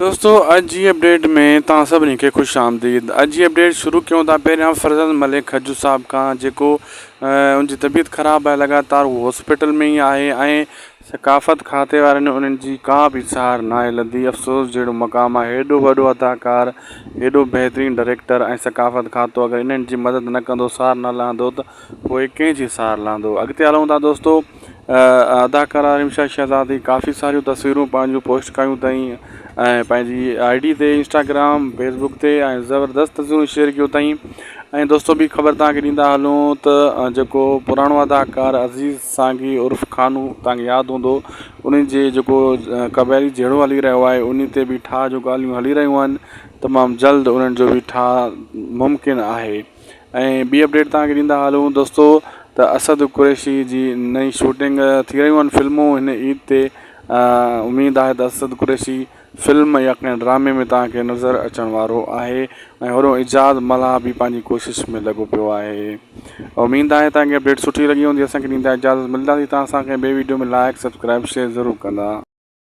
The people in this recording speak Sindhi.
دوستو اڄ جي اپڊيٽ ۾ توهان سڀني کي خوش آمديد اڄ جي اپڊيٽ شروع ڪيون ٿا پهريان فرزند ملڪ کجو صاحب کان جيڪو ان جي طبيعت خراب آهي لڳاتار هو هاسپيٽل ۾ ئي آهي ۽ ثقافت کاتي وارن انهن جي ڪا به سار ناهي لڌي افسوس جهڙو مقام آهي هيڏو وڏو اداڪار هيڏو بهترين ڊائريڪٽر ۽ ثقافت کاتو اگر انهن جي مدد نه ڪندو سار نه لهندو ته پوء ڪنهن جي سار لهندو اڳتي هلون ٿا دوستو اداڪارا رمشا شهزادي ڪافي ساريون تصويرون پنهنجون پوسٽ ڪيون اٿائين ۽ پنهنجي I D تي انسٽاگرام فيس بڪ تي ۽ زبردست تصويرون شيئر ڪيون اٿائين ۽ دوستو ٻي خبر توهان کي ڏيندا هلون ته جيڪو پراڻو اداڪار عزيز سانگي عرف خانو توهان کي ياد هوندو ان جي جيڪو قبائلي جهيڙو هلي رهيو آهي ان تي به ٺاهه جون ڳالهيون هلي رهيون آهن تمام جلد انهن جو به ٺاهه ممڪن آهي ۽ ٻي اپڊيٽ توهان کي ڏيندا هلون دوستو ته اسد قريشي جي نئين شوٽنگ ٿي رهيون آهن فلمون هن عيد تي اميد آهي ته اسد قريشي فلم يا ڪنهن ڊرامي ۾ توهان کي نظر اچڻ وارو آهي ۽ هورو اعجاز ملاح به پنهنجي ڪوشش ۾ لڳو پيو آهي اميد آهي توهان کي اپڊيٽ سٺي لڳي هوندي اسان کي ڏيندا اجازت ملنداسين توهان سان ڪنهن ٻي ويڊيو ۾ لائڪ سبسڪرائب شيئر ضرور ڪندا.